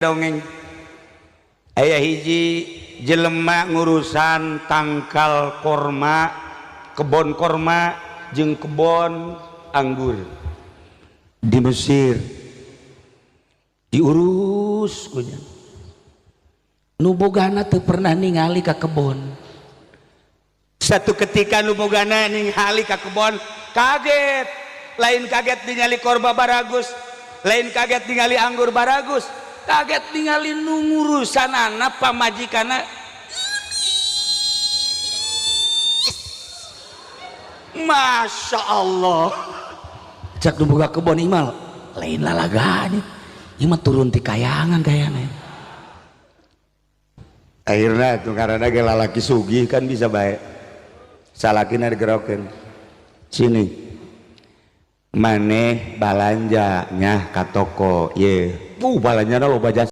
Dongeng aya hiji jelema ngurusan tangkal korma, kebon korma jeung kebon anggur di Mesir, diurus kunya. Nu bogana teu pernah ningali ka kebon. Satu ketika nu bogana ningali ka kebon, kaget. Lain kaget ningali korma baragus, lain kaget ningali anggur baragus, kaget ningali nu ngurusanana pamajikanna. Masya Allah. Cak nu boga kebon, imal lain lalaganya, ieu mah turun ti kayangan kayana. Akhirnya tuh karena ge lalaki sugih kan bisa baik, salakina digerokeun, "Sini, maneh balanja nya ka toko ye." Balanjana loba jasa.